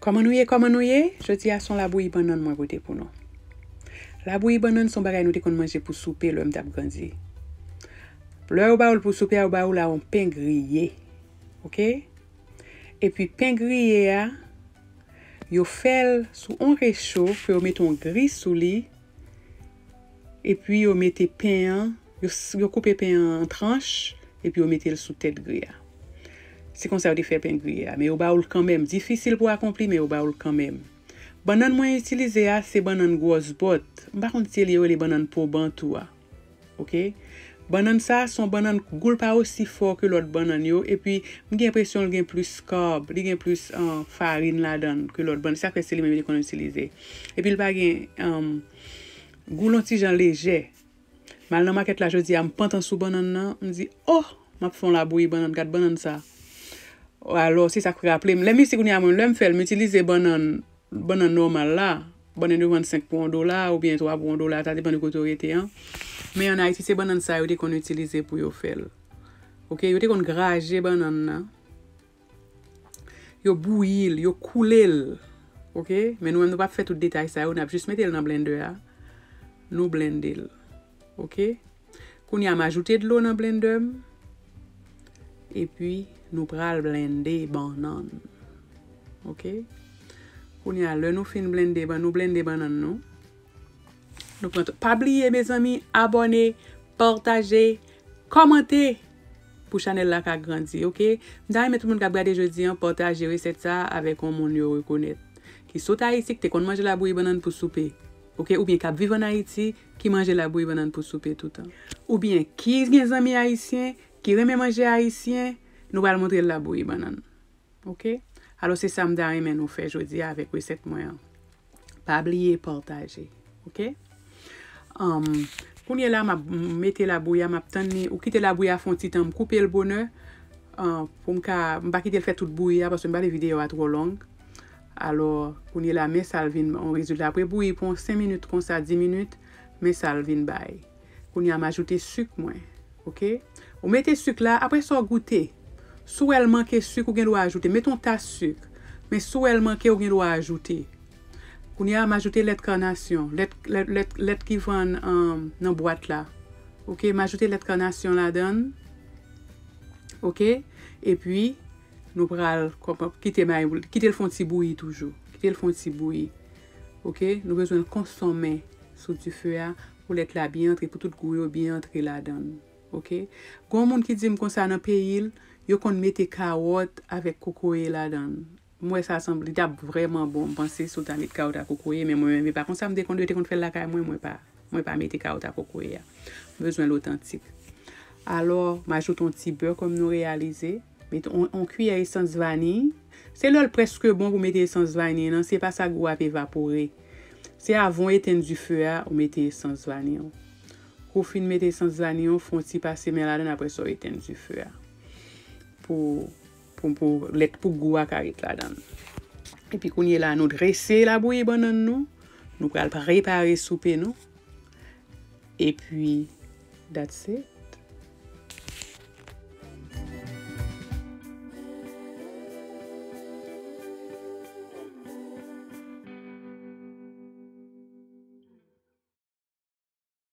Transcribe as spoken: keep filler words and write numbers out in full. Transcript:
Kòman nou ye, kòman nou ye? Jodi a se yon labouyi bannann mwen pote pou nou. Labouyi bannann se yon bagay nou te konn manje pou soupe lè m t ap grandi. Lè yo ba ou l pou soupe a, yo ba ou l a yon pen griye. Oke? Epi pen griye a, yo fè l sou yon recho ke yo mete yon gri sou li. Epi yo mete pen an, yo, yo koupe pen an an tranch, epi yo mete l sou tèt gri a. Se konsa yo te fè pen griye a. Men yo ba ou l kanmenm. Difisil pou akonpli, men yo ba ou l kanmenm. Bannann mwen itilize a, se bannann gwòs bòt. M pa konn si se li yo rele bannann po bantou a. Oke? Bannann sa, se yon bannann, gou l pa osi fò ke lòt bannann yo, epi m gen enpresyon l gen plis carb, li gen plis, ah, farin ladan l ke lòt bannann. Sa fè se li menm yo te konn itilize. Epi l pa gen, ah, gou l yon ti jan lejè. M al nan makèt la jodi a, m pantan sou bannann nan, m di, oh, m ap fè yon labouyi bannann, gad bannann sa. Alò, se sa k raple m. Lè m isi kounye a, mwen, lè m fè l, m itilize bannann, bannann nòmal la. Bannann yo vann senk pou yon dola, oubyen twa pou yon dola, sa depann de kote w rete an. Men ann Ayiti, se bannann sa yo te konn itilize pou yo fè l. Oke, yo te konn graje bannann nan. Yo bouyi l, yo koule l. Oke? Men nou menm, nou p ap fè tout detay sa yo, n ap jis mete l nan blender a. Nou blende l. Oke? Kounye a, m ajoute dlo nan blender m. Epi, nou pral blende bannann. Oke? Kounye a, lè nou fin blende, ban-, nou blende bannann nou. Nou pran tout. Pa bliye, mezanmi, abòne, pataje, kòmante pou chanèl la ka grandi, oke? M ta renmen tout moun k ap gade jodi an pataje resèt sa a avèk yon moun yo rekonèt. Ki sot Ayiti, ki te konn manje labouyi bannann pou soupe, oke? Oubyen k ap viv ann Ayiti, ki manje labouyi bannann pou soupe toutan. Oubyen ki gen zanmi ayisyen, ki renmen manje ayisyen, nou pral montre l labouyi bannann. Oke? Alò, se sa m ta renmen nou fè jodi a avèk resèt mwen an. Pa bliye pataje. Oke? Um, kounye la, m ap mete labouyi a, m ap tann li. Ou kite labouyi a fè yon ti tan, m koupe l bonè. Ah, pou m ka, m pa kite l fè tout bouyi a, paske m pa vle videyo a twò long. Alò, kounye la, men sa l vin yon rezilta. Apre bouyi pou yon senk minit konsa, dis minit, men sa l vin bay. Kounye a, m ajoute sik mwen. Oke? Ou mete sik la, apre sa w goute. Si w wè l manke sik, ou gen dwa ajoute. Mete yon tas sik. Men si w wè l manke, ou gen dwa ajoute. Kounye a, m ajoute lèt kanasyon. Lèt, lèt, lèt, lèt ki vann, um, nan bwat la. Oke? M ajoute lèt kanasyon ladan l. Oke? Epi, nou pral konprann, kite may, kite l fè yon ti bouyi toujou. Kite l fè yon ti bouyi. Oke? Nou bezwen l konsonmen sou dife a pou lèt la byen antre, pou tout gou yo byen antre ladan l. Oke? Gon moun ki di m konsa nan peyi l, yo konn mete kawòt avèk kokoye ladan l. M wè sa sanble, li t ap vrèman bon. M panse si w ta met kawòt ak kokoye, men mwen menm, e pa konsa m te konn, yo te konn fè l lakay mwen, mwen pa, mwen pa mete kawòt ak kokoye a. M bezwen l otantik. Alò, m ajoute yon ti bè kòm nou reyalize. Mete yon, yon kiyè esans vaniy. Se lè l prèske bon pou mete esans vaniy nan, se pa sa gou ap evapore. Se avan w etenn dife a, ou mete esans vaniy ou. Kou w fin mete esans vaniy ou, fè yon ti pase men ladan l, apre sa w etenn dife a. Pou, pou, pou lèt, pou gou a ka ret ladan l. Epi kounye la, nou drese labouyi bannann nou. Nou pral prepare soupe nou. Epi, that's it.